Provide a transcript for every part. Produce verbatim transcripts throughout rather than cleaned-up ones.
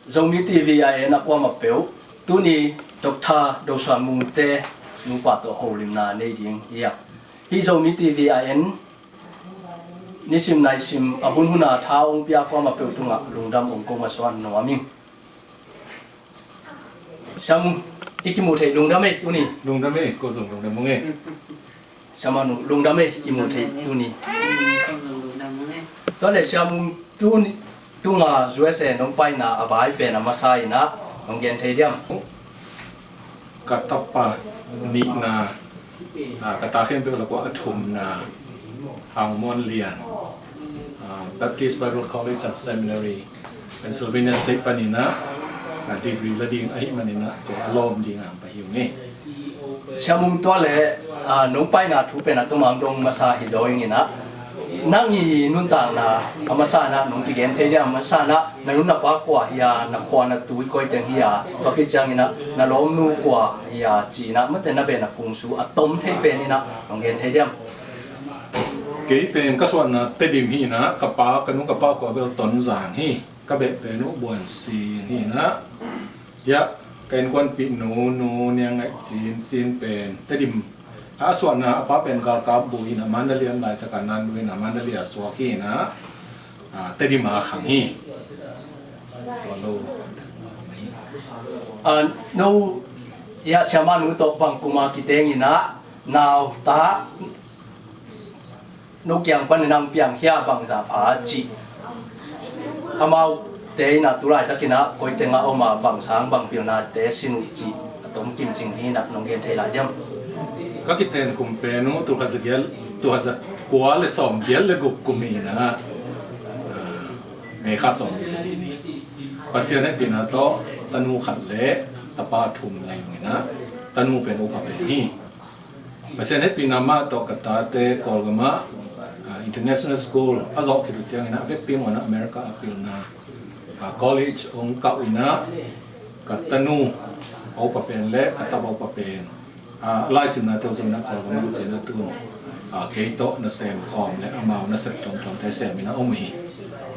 Zomi TV a en a kuamah peuh, tuni Doctor Do Siam Mung te nupa tawh holimna nei ding hi a. Hih Zomi TV a en nisim naisim a hunhun a tha hong pia kuamah peuh tungah lungdam hong ko masuan nuam ing. Siam Mung, i kimu theih lungdam ei tuni. Lungdam ei, ko zong lungdam mong ei. Siamanu lungdam ei, kimu thei tuni. Tua le Siamung tuni tunga U S A nong paina a vai pen a masa inah nong gen thei diam? Ka tapa nihna, ah, ka ta khempeuh lak ah a thumna, Hang Muan Lian, ah, Baptist Bible College and Seminary, Pennsylvania State paninah, ah, degree la ding ahih maninah tua a lawm dingah hong pai hi ung ei. Siamung tua le, ah, nong paina thu pen a tumang dong masa hi zaw inginah, nang i nuntakna a masa inah nong kigen thei diam? A masa inah na nu na pa kua hi a, na khua na tui koi teng hi a, tua khit cianginah na lawmnu kua hi a ci inah, mate na ve na phungsu a tom thei pen inah nong gen thei diam? Kei pen ka suahna Tedim hi inah, ka pa, ka nu ka pa kua bel Tonzang hi. Ka beh pen uh Buan Sing hi inah, hiah ka innkuanpih nu, nu Niang Ngaih Cin, Cin pen Tedim a suahna, a pa pen galkap bu hi inah, Mandalay a om laitak a nannu hi inah, Mandalay a suak hi inah, ah, Tedim a khang hi. Tua lo. Ah, no, hiah siamanu tawh bang kum a kiteng inah, nau ta no kiang panin ang piang hia, bangzah pha cih. Amaute inah tu laitakinah koi tengah om a, bang sang bang pilnate sin uh cih a tom kimcing hi inah nong gen thei lai diam? Ka kiten kum pen uh tul khat za giat, tul khat za kua le sawm giat le guk kum hi inah, ah, May kha sawm nih le li ni. Pasian hehpihna tawh tanu khat le tapa thum nei ung inah, tanu pen upa pen hi. Pasian hehpihna mah tawh ka tate Kawlgam ah, ah, international school a zawh khit uh ciangin ah, a vekpi mawhna America a pilna, ah, college hong kah uh inah, ka tanu a upa pen le ka tapa upa pen, ah, laisimnate uh zong inah Kawlgam ah hong ci inah tun, ah, kei tawh nasem kawm le amau nasep tuamtuamte sem inah om uh hi.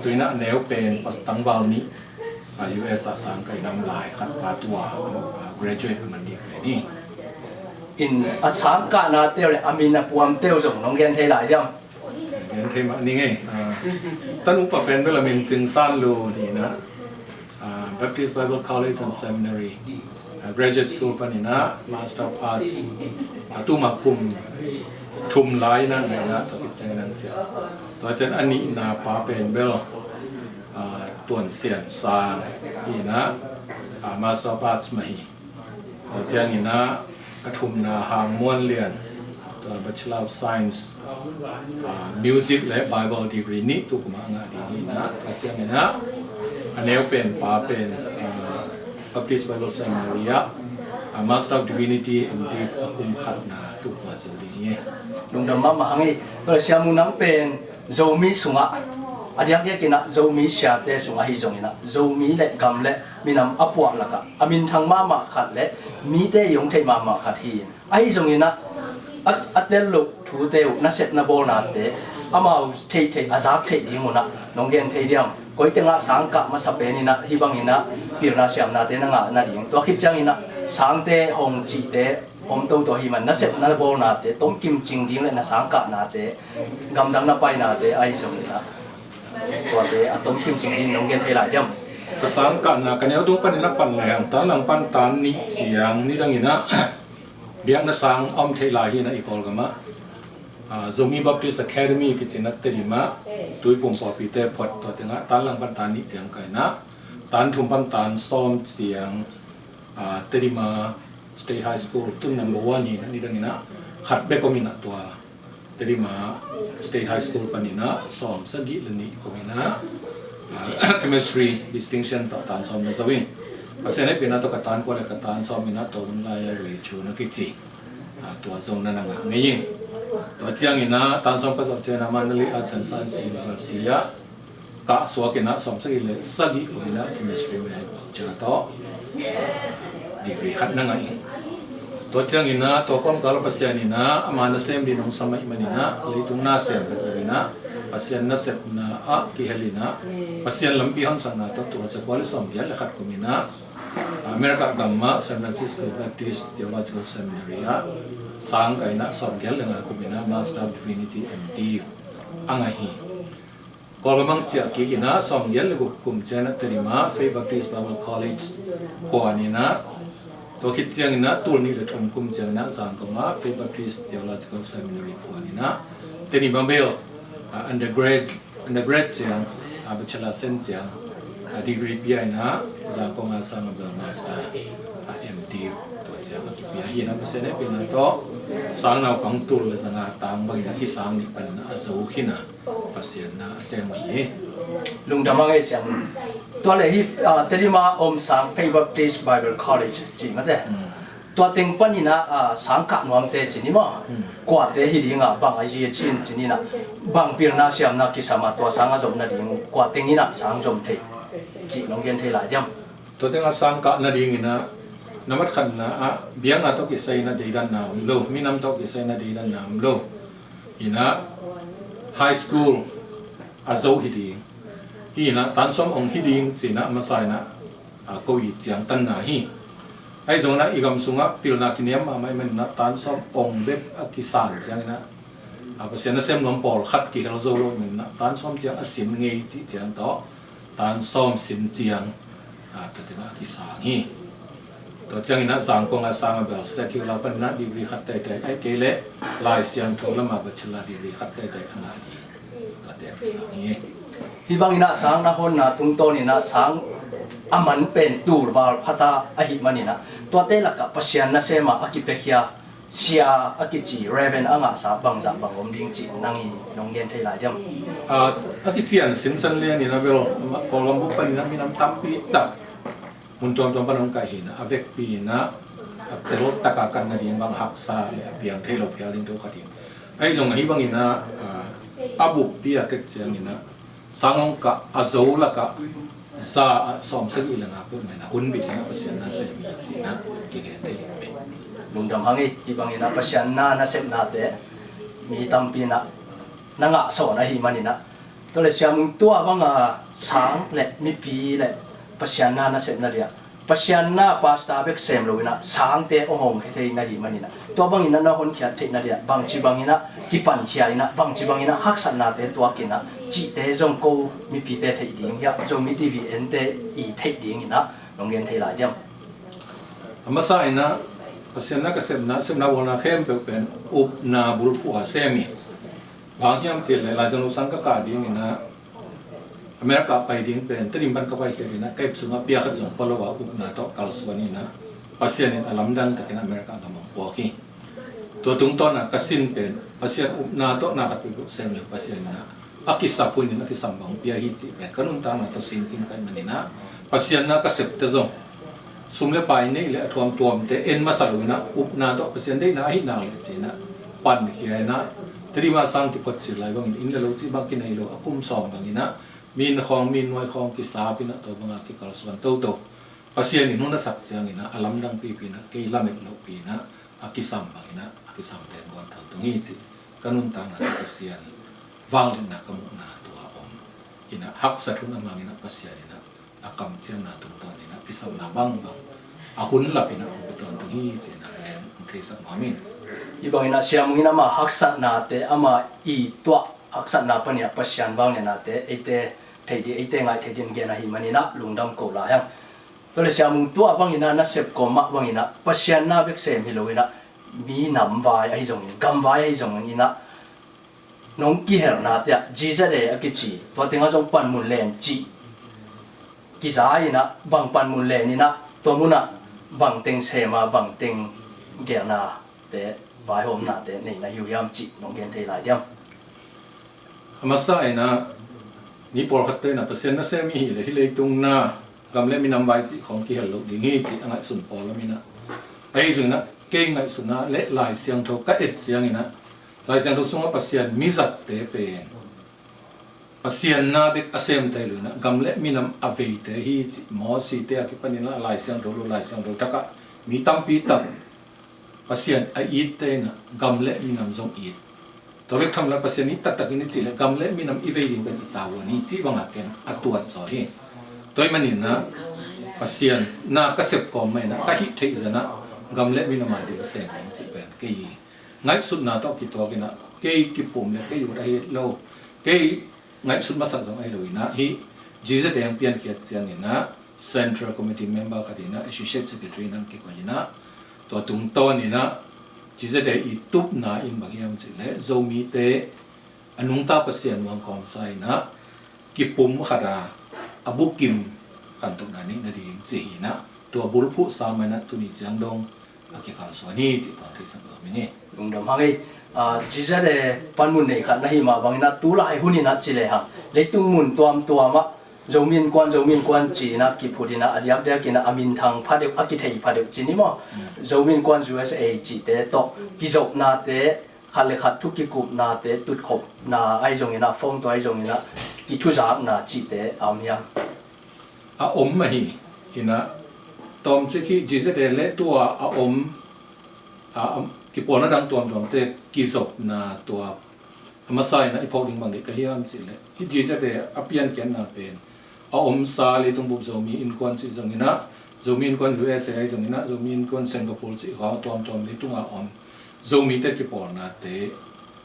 Tu inah a neu pen pas tangval nih, ah, U S ah sangkah inah om lai, khat pa tua, ah, graduate a man ding pen hi. In a sangkahnate uh le a min a puamte uh zong nong gen thei lai diam? Gen thei mah ning ei. Ah, tanu pa pen bel a min Cing San Lun hi inah, ah, Baptist Bible College and Seminary, ah, Graduate School paninah Master of Arts, ah, tuma kum thum lai inah nei inah, tua khit ciangin ang ciah. Tua ciang a nihna pa pen bel, ah, Tuan Sian Sang hi inah, ah, Master of Arts mah hi. Tua ciangin ah a thumna Hang Muan Lian, tua Bachelor of Science, ah, Music le Bible degree nih tu kum ah ngah ding hi inah. Tua ciangin ah a neu pen pa pen, ah, Baptist Bible Seminary ah, ah, Master of Divinity M.Div a kum khatna tu kum ah zo ding hi. Lungdam mahmah hang ei. Tua le Siamung, nang pen Zomi sungah, a diakdiakin ah Zomi siate sungah ahi zongin ah, Zomi le gam le minam a puah lakah a minthang mahmah khat le mite i hong theih mahmah khat hi in, ahi zongin ah a, a tel loh thute uh, nasep na bawlnate amau theih theih a zak theih ding un ah nong gen thei diam? Koi tengah sangkah masa pen inah hih bangin ah pilna siamnate na ngah nading, tua khit ciangin ah sangte hong cihte om toto hi man, nasep na bawlnate, tomkim cing ding le na sangkahnate, gamdang na painate ahi zongin ah, tuate a tomkim cing ding nong gen thei lai diam? Ka sangkahna ka neu tung panin a pan lai hang, tan lang pan tan nih ciang nidangin ah biakna sang a om thei lai hi inah i Kawlgam ah, ah, Zomi Baptist Academy kici inah Tedim ah Tuiphum pawlpite phot, tua tengah tan lang pan tan nih ciang kah inah, tan thum pan tan sawm ciang, ah, Tedim ah State High School, tun number one hi inah nidangin ah khat bek om inah tua Tedim ah State High School panin ah sawm sagih le nih kum inah, ah, chemistry distinction tawh tan sawm na zo in, Pasian hehpihna tawh ka tan kua le ka tan sawm inah tua hun lai-a Rui Chun a kici, ah, tua zong na na ngah ngei ing. Tua ciangin ah tan sawm ka zawh ciangin ah Mandalay Arts and Science University ah kah suak inah sawm sagih le sagih kum inah chemistry major tawh degree khat na ngah ing. Tua ciangin ah tua kawmkal ah Pasian inah ama nasem ding hong sam ahih manin ah, leitung na sem vek lo inah Pasian nasepna ah kihel in ah, Pasian lampi hamsatna tawh tul za kua le sawmgiat le khat kum in ah America gam ah San Francisco Baptist Theological Seminary ah sang kah in ah sawmgiat le nga kum in ah Master of Divinity, M.Div, a ngah hi. Kawlgam ah ciah kik in ah sawmgiat le guk kum ciang ah Tedim ah Faith Baptist Bible College phuan in ah, tua khit ciang in ah tul nih le thum kum ciang in ah Zangkong ah Faith Baptist Theological Seminary phuan in ah Tedim ah bel undergrad, undergrad ciang, bachelor sem ciang degree pia in ah Zangkong ah sang a bel master, M.Div, tua ciang a kipia hi in ah Pasian hehpihna tawh sang naupang tul le za nga tang bang in ah hih sang nih pan in ah a zo khin a Pasian na a sem uh hi. Lungdam a ngei siang. Tua le hih Tedim ah om sang Faith Baptist Bible College ci mate. Tua teng pan in ah sang kah nuamte ci ni maw, kuate hi ding a bang a zi a cin ci ni in ah, bang pilna siamna kisam a tua sang a zom nading kua teng in ah sang zom thei ci nong gen thei lai diam? Tua teng a sang kah nading in ah na mat khatna ah biakna tawh kisai in ah deidanna om lo, minam tawh kisai in ah deidanna om lo. In ah high school a zo hi ding, hi in ah tan sawm ong hi ding ci in ah a masa in ah ko i ciangtanna hi. Ahi zongin ah i gam sungah pilna kiniam mahmah i hih manin ah tan sawm ong bek a kisan ciangin ah Pasian nasem nuam pawlkhat kihel zo lo i hih manin ah tan sawm ciang a sin ngei cih ciang tawh tan sawm sin ciang tua teng ah a kisang hi. Tua ciangin ah Zangkong ah sang a bel secular pan in ah degree khat taitai, ahih kei leh Lai Siangtho lam ah bachelor degree khat taitai a ngah hi. Tua teng a kisang hi. Hih bangin ah sang na honna tungtawn in ah sang a man pen tul val phat a ahih manin ah tuate lakah Pasian nasem a a kipiakhia sia a kici Reverend a ngahsa bangzah bang om ding cih nang i nong gen thei lai diam? A kician Simsan Lian in ah bel Kawlgam bup pan in ah minam tampi tak mun tuamtuam pan hong kai hi in ah a vekpi in ah a tel tak a kan nading bang haksa le a piang thei lo phial ding to khat hi. Ahi zong ahi bangin ah a buppi a ket ciangin ah sang hong kah a zo lakah za ah sawmsagih le nga peuhmah in ah hun bit in ah Pasian na sem hi ci in ah kigen thei hi. Lungdam hang hi. Hih bangin ah Pasian na nasepnate mi tampi in ah na ngah sawn ahih manin ah, tua le Sia Mung, tua bang a sang le mipi le Pasian na nasepna liah Pasian na pastor bek sem lo in ah sangte hong hong khia thei na hih manin ah tua bangin ah na honkhiat theihna liah bangci bangin ah kipankhia in ah bangci bangin ah haksatnate tuak in ah cihte zong ko mipite theih ding hiah Zomi T V ente i theih dingin ah nong gen thei lai diam? A masa in ah Pasian na ka sepna, sepna bawlna khempeuh pen upna bulphuh a sem hi. Bang hiam cih leh Lai Siangtho sang ka kah dingin ah America pai ding pen Tedim pan ka paikhiat in ah ka ip sungah pia khat zong pua lo a upna tawh kalsuan in ah Pasian in a lamdang takin America gam hong puak hi. Tua tungtawn ah ka sin pen Pasian upna tawh na khat peuhpeuh sem lo Pasian in ah a kisap hun in a kisam bang pia hi cih pen ka nuntakna tawh sin khin ka hih manin ah Pasian na ka septe zong sum le pai neih le a thuamtuamte en masa lo in ah upna tawh Pasian deihna ahih nak leh ci in ah pankhia in ah Tedim ah sang kiphot cil lai bangin inn le lo cih bang kinei lo a kum sawm bangin ah min khawng min nuai khawng kisap in ah tua bang a kikalsuan toto. Pasian in hun a sak ciangin ah a lamdang pipi in ah kei lamet lohpi in ah a kisam bangin ah a kisam teng guan thautun hi cih ka nuntakna tawh Pasian vangliatna ka muhna tua om in ah haksat hun a mang in ah Pasian in ah a kamciamna tungtawn in ah kisapna bangbang a hun lap in ah hong pia tawntung hi ci in ah len hong theisak nuam ing. Hih bangin ah Sia Mung in ama haksatnate ama i tuah haksatna pan in ah Pasian vangliatnate eite theih ding, eite ngaih theih ding gen ahih manin ah lungdam ko lai hang. Tua le Sia Mung, tua bangin ah na sep kawm mah bangin ah Pasian na bek sem hi lo in ah minam vai ahi zongin, gam vai ahi zongin ah nong kihelna te ah G Z A a kici tua tengah zong panmun len cih kiza in ah bang panmun len in ah tua mun ah bang teng sem a bang teng gelna te vaihawmnate nei na hi uh hiam cih nong gen thei lai diam? A masa in ah mi pawlkhatte in ah Pasian nasem i hih leh hih leitung na gam le minam vai cih khawng kihel loh ding hi cih a ngaihsun pawl om in ah ahi zongin ah kei ngaihsutna le Lai Siangtho ka et ciangin ah Lai Siangtho sungah Pasian mizatte pen Pasian na bek a semte lo in ah gam le minam a veite hi cih Mosite a kipanin ah Lai Siangtho lo Lai Siangtho thak ah mi tampi tak Pasian a itte in ah gam le minam zong it Tua bek tham lo, Pasian i taktakin i cih leh gam le minam i vei ding pen i tavuan hi cih bangah ken a tuat zaw hi. Tua ahih manin ah Pasian na ka sep kawm mah in ah ka hih theih zah in ah gam le minam a ding sem ding cih pen kei ngaihsutna tawh kituakin ah kei kipum le kei ut ahi lo, kei ngaihsut masak zong ahi lo in ah, hih G Z A hong piankhiat ciangin ah Central Committee member khat in ah Associate Secretary in ah kikoih in ah, tua tungtawn in ah G Z A i tupna in bang hiam cih leh Zomite a nungta Pasian muang kawmsa in ah kipum khat a, a bukim khantohna neih nading ci hi in ah, tua bulphuhsa mah in ah tuni ciang dong a kikalsuan hi cih tua theisak lo hi. Lungdam hang ei. Ah, G Z A panmun nei khat na hih mah bangin ah tulai hun in ah ci lehang leitung mun tuamtuam ah Zomi Innkuan, Zomi Innkuan ci in ah kiphut in ah a diakdiakin ah a minthang phadeuh, a kithei phadeuh ci ni maw? Zomi Innkuan U S A cihte tawh kizopnate, khat le khat thu kikupnate, tutkhopna ahi zongin ah, phone tawh ahi zongin ah kithuzakna cihte a om hiam? A om ahi in ah, tawmcik hih G Z A le tua a om a, a kipawlna dang tuamtuamte kizopna tua a masa in ah i phawk ding bang dih ka hiam cih leh, hih G Z A a piankhiatna pen a omsa leitung bup Zomi Innkuan cih zongin ah, Zomi Innkuan U S A ahi zongin ah, Zomi Innkuan Singapore cih kha tuamtuam leitung a om Zomite kipawlnate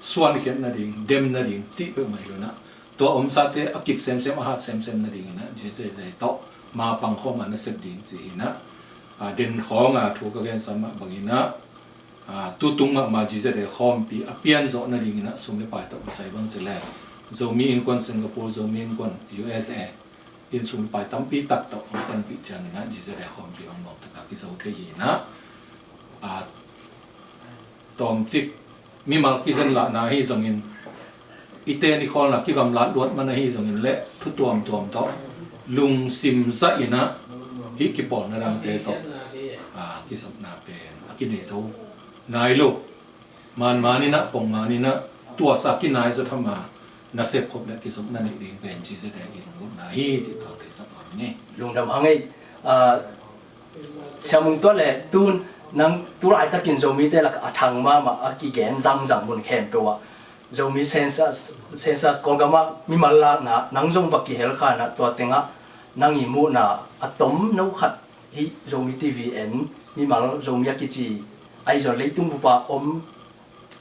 suankhiat nading, dem nading cih peuhmah hi lo in ah, tua omsate a kip semsem, a hat semsem nadingin ah G Z A tawh ma pangkhawm a nasep ding ci hi in ah, a, den khawng a thu ka gensa mah bangin ah, a, tutung mahmah G Z A khawmpi a pianzawh nadingin ah sum le pai tawh kisai bang ci leh Zomi Innkuan Singapore, Zomi Innkuan U S A in sum le pai tampi tak tawh hong panpih ciangin ah G Z A khawmpi hong nuam tak a kizo thei hi in ah, a, tawmcik mimal kizenlahna ahi zongin, i ten i khawlna kigamlat luat man ahi zongin le thu tuamtuam tawh lungsim zah in ah hih kipawlna dangte tawh, a, kizopna pen a kinei zo nai lo. Manman in ah, pongman in ah tuasa kinai zaw tham a nasep khop le kizopna neih ding pen G Z A i lunggulhna hi cih tua theisak lo hi. Lungdam hang ei. Ah, Sia Mung, tua leh tun nang tulaitakin Zomite lakah a thang mahmah a kigen zangzang mun khempeuh ah Zomi census, census Kawlgam ah mimal lakna nang zong va kihel kha in ah, tua tengah nang i muhna a tomno khat hih Zomi T V en mimal Zomi a kici ahi zong leitung bup a om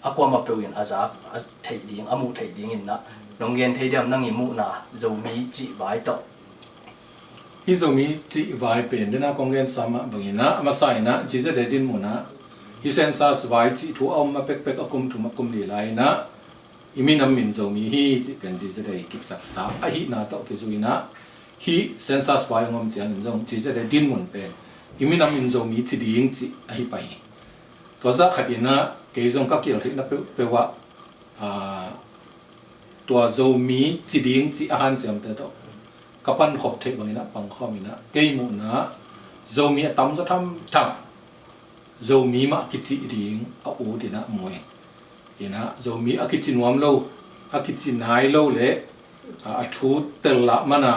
a kuamah peuh in a zak a theih ding, a muh theih dingin ah nong gen thei diam, nang i muhna Zomi cih vai tawh? Hih Zomi cih vai pen den a kong gensa mah bangin ah, a masa in ah G Z A dinmun ah hih census vai cih thu a om a pekpek a kum thum a kum li lai in ah i minam min Zomi hi cih pen G Z A i kipsaksa ahihna tawh kizui in ah, hih census vai hong om ciangin zong G Z A dinmun pen i minam min Zomi ci ding cih ahi pah hi. Tua zah khat in ah kei zong ka kial theihna peuhpeuh ah, aa, tua Zomi ci ding cih a hanciamte tawh ka pankhop theih bangin ah pangkhawm in ah, kei muhna ah Zomi a tamzaw thamtham Zomi mah kicih ding a ut in ah mu hi. In ah Zomi a kici nuam lo, a kici nai lo le, a, a thu tel lah man a,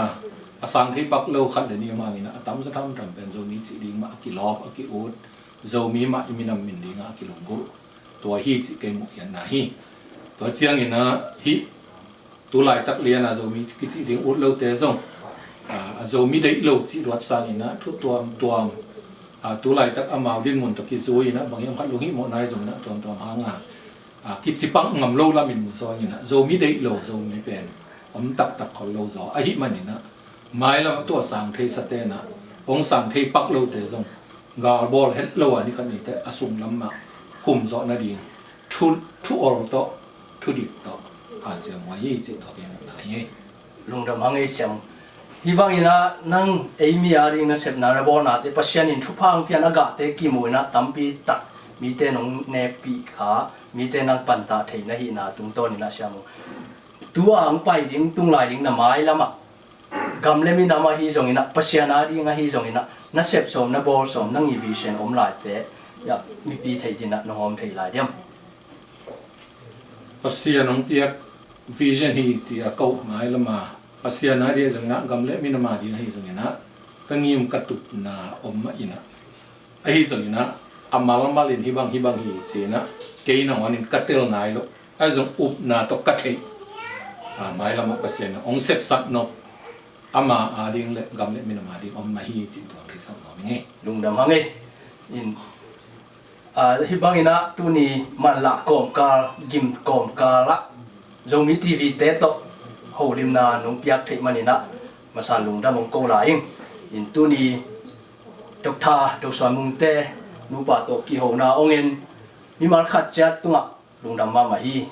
a sang thei pak lo khat le nih om hangin ah a tamzaw thamtham pen Zomi cih ding mah a kilawp, a ki-ut, Zomi mah i minam min ding ah a kilunggulh. Tua hi cih kei muhkhiatna hi. Tua ciangin ah hih tu laitak lian a Zomi kicih ding ut lote zong, a, a Zomi deih lo cih luat sangin ah thu tuamtuam, a, tu laitak amau dinmun tawh kizui in ah bang hiam khat lunghihmawhna hi zongin ah tuamtuam hang a, a, kici pak ngam lo lamin mu zawngin ah Zomi deih lo Zomi pen om taktak khol lo zaw ahih manin ah, mailam a tua sang thei sate in ah hong sang thei pak lote zong galbawl het lo a, ni khat ni teh a sunglam mah khum zawh nading thu, thu ol tawh, thudik tawh hanciam huai hi cih tua kei muhna hi. Lungdam hang ei Sia Mung. Hih bangin ah nang ei mi a ding nasepna, na bawlnate, Pasian in thupha hong pian a gahte kimu in ah tampi tak mite nong nekpih kha, mite nang pantah theih na hihna tungtawn in ah Sia Mung, tu a hong pai ding, tung lai ding na mailam ah gam le minam ahi zongin ah, Pasian a ding ahi zongin ah, na sep sawm, na bawl sawm, nang i vision om laite, ya, mipi theih ding ah nong hawm thei lai diam? Pasian hong piak vision hi ci a, ko mailam a Pasian a ding ahi zongin ah, gam le minam a ding ahi zongin ah, ka ngim ka tupna om mah in ah, ahi zongin ah, a malmal in hih bang, hih bang hi ci in ah, kei nangawnin ka tel nai lo. a zong upna tawh ka theih, a, mailam ah Pasian in hong sepsak nop ama ading le gam le minam ading om mah hi cih tua theisak nuam ing e. Lungdam hang e. In, a, hih bangin ah tuni manlah kawmkal, gim kawmkal ah Zomi TV te tawh holimna nong piak theih manin ah masa lungdam hong ko lai ing. In tuni Doctor Do Suan Mung te nupa tawh kihona hong en mimal khat ciat tungah lungdam mahmah hi.